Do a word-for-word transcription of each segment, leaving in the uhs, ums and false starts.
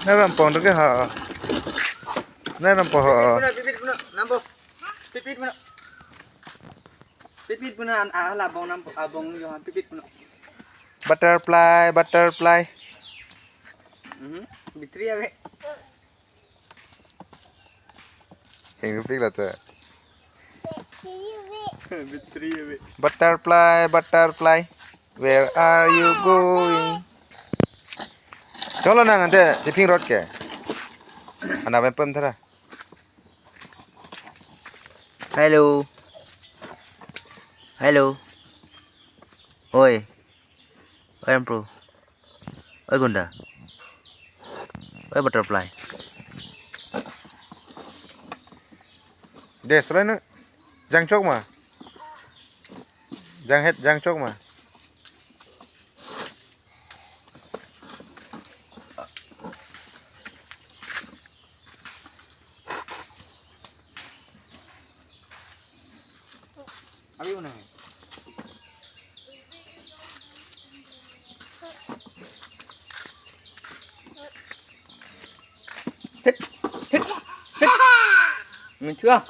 Nang rampong do ke ha. Nang rampong ha. Pipit puno, pipit puno, nambo. Pipit puno. Pipit puno an, ah, labong nam, abong yo han pipit puno. Butterfly, butterfly. Mhm. Bitri ave. Hingpik la ta. Bitri ave. Butterfly, butterfly, where are you going? Cholo nang ante, chiphingrot ke. Ana pem pem thara. Hello. Hello. Oi. Oi, Ampru. Oi, Gunda. Oi, Butterfly. Des, lain jangchok ma. Janghet, jangchok ma. Abi unang. Hit, hit, hit. Menchua.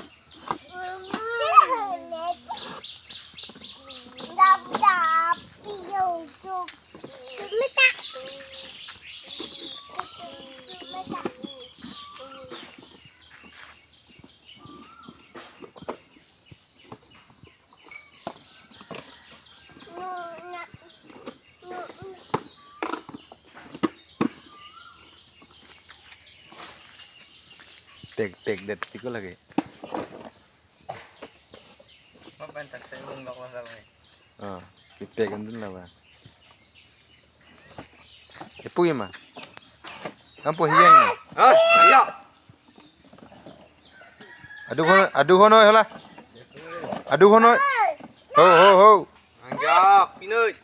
Tek, tek det tiko lagi. Mapan tak saya mung nok lang kami. Ah, kita kan dun lah, Bang. Ipu ya, Ma? Ampo hiya ma? Ah, iya. Adu hono, adu hono, hala. Adu hono. Ho, ho, ho. Anjak, pinut.